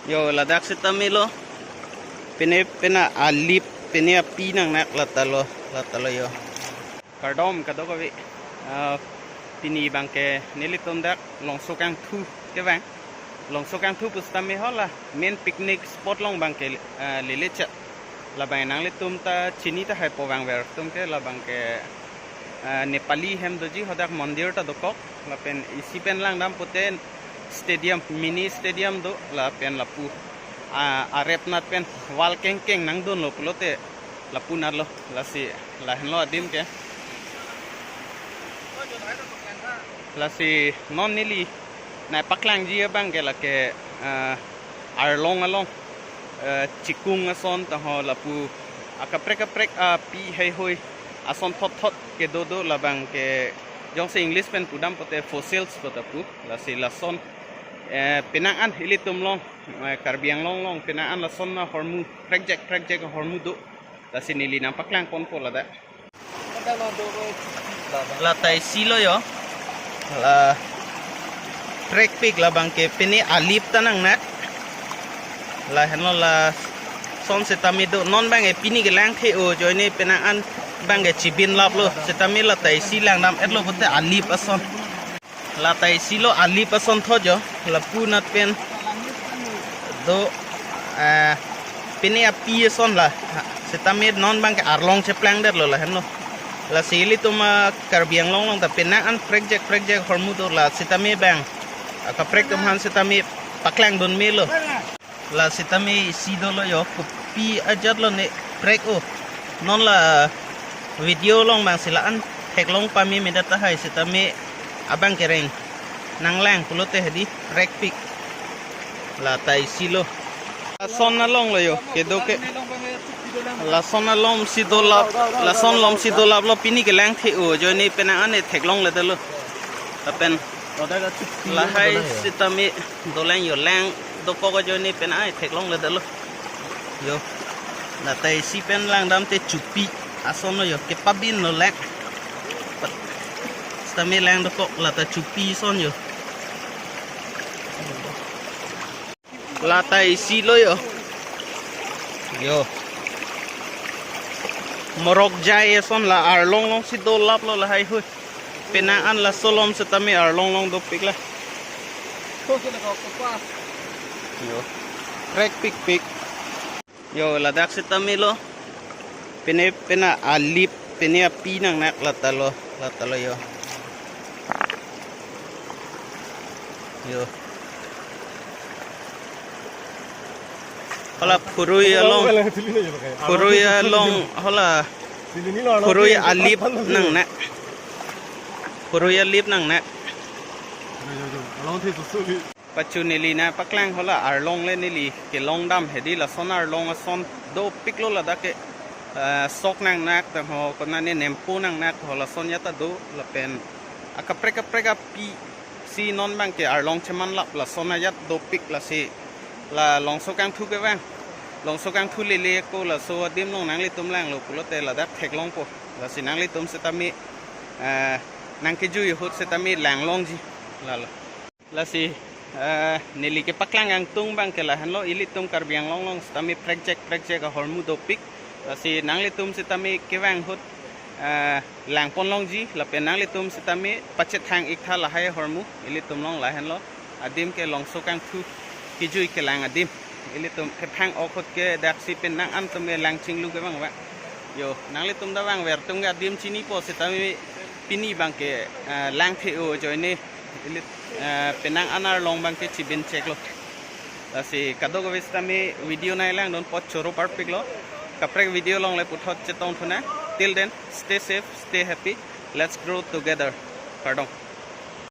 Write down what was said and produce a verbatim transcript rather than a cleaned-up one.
Yo, ladak sitame lo. Pine pina alip, pine api nangnak, lata lo, lata lo yo. Kardom kadokave. Ah, pini abangke nelitum dak Longso Kangthu kevang. Longso Kangthu pusitame hala main picnic spot along abangke, ah, lele cha. Labang nanglitum ta chini tahai po, vangver atum ke labangke, ah, Nepali hem doji, hadak mondir ta dokok, lapen isi pen langdam pute stadium, mini stadium do, lapen lapu, ah, arep nat pen wall kengkeng nangdunlo pulote lapu natlo, lasi lahenlo adim ke. Lasi non neli nangpaklangji abangke lake, ah, arlong along, ah, chikung ason taho lapu akaprek kaprek api heihui ason thot thot kedo do, labangke jongsi English pen pudam pute fossils pute pu, lasi lason, eh, penang an ilitum along, eh, Karbi Anglong along penang an lason ahormu prekjak prekjak ahormu do, lasi neli nangpaklang ponpo ladak. Lata isi lo yo. La prekpik, labangke pine alip ta nangnak. Lahenlo lason sitame do, non abangke pini kelang the-o ajoine penang an abangke chibin laplo, sitame lata isi langdam-etlo pute alip ason. Lata isi lo alip ason thot yo, lapu nat pen do, eh, pine api ason la, sitame non abangke arlong cheplangdetlo lahenlo. Lasi ilitum, ah, Karbi Anglong along ta penang an prekjak prekjak ahormu do, la sitame abang akaprek atum aphan sitame paklangdun melo. La sitame isi dolo yo, kopi ajat lo ne prek-o. Non la video along abang si la-an theklong pame medet tahai, sitame abangke reng nanglang pulote hedi prekpik. Lata isi lo. Lason along lo yo, kedo ke. Lason alom si dolap, lason alom si dolaplo, pini kelang the-o ajoine penang an theklongledetlo. Lapen lahai sitame dolang yo, lang dokok ajoine penang an theklongledetlo. Yo. Lata isi pen langdam te chupi ason lo yo, kepabinlo lang. Sitame lang dokok, lata chupi ason yo. Lata isi lo yo. Yo. Morok jai ason la arlong along si dolaplo lahai hui. Penang an laso alom sitame arlong along dopik la. Yo. Prekpikpik. Yo, ladak sitame lo. Pine pina alip, pine api nangnak, lata lo, lata lo yo. Yo. Hala phurui along, phurui along, hala phurui alip nangnak. Phurui alip nangnak. Pachu neli nangpaklang hala arlong le neli kelongdam hedi, lason arlong ason dopiklo ladak ke, eh, sok nangnak taho konane nempo nangnak ho lason ajat ta do, lapen akaprek kaprek api si non abangke arlong chemanlap lason ajat dopik, lasi la Longso Kangthu kevang. Longso Kangthu lele ko laso adim along nanglitum langlo pulote ladak theklongpo. Lasi nanglitum sitame, eh, nangkejui ahut sitame langlongji. Lalo. Lasi, eh, neli kepaklang angtung abangke lahenlo, ilitum Karbi Anglong along sitame prekjak prekjak ahormu dopik. Lasi nanglitum sitame kevang ahut, eh, langponlongji, lapen nanglitum sitame pachethang-iktha lahai ahormu, ilitum along lahenlo. Adim ke Longso Kangthu kejui kelang adim. Ilitum kethang-ok ahut ke daksi penang an atum ke lang chinglu kevang vang. Yo, nanglitum ta vangver atum ke adim chinipo sitame pini abangke, eh, lang the-o ajoine ili, eh, penang an arlong abangke chibin cheklo. Lasi kadokave sitame video nanglangdun apot choro parpiklo. Kaprek video along le puthot chetongthu nang. Till then, stay safe, stay happy. Let's grow together. Kardom.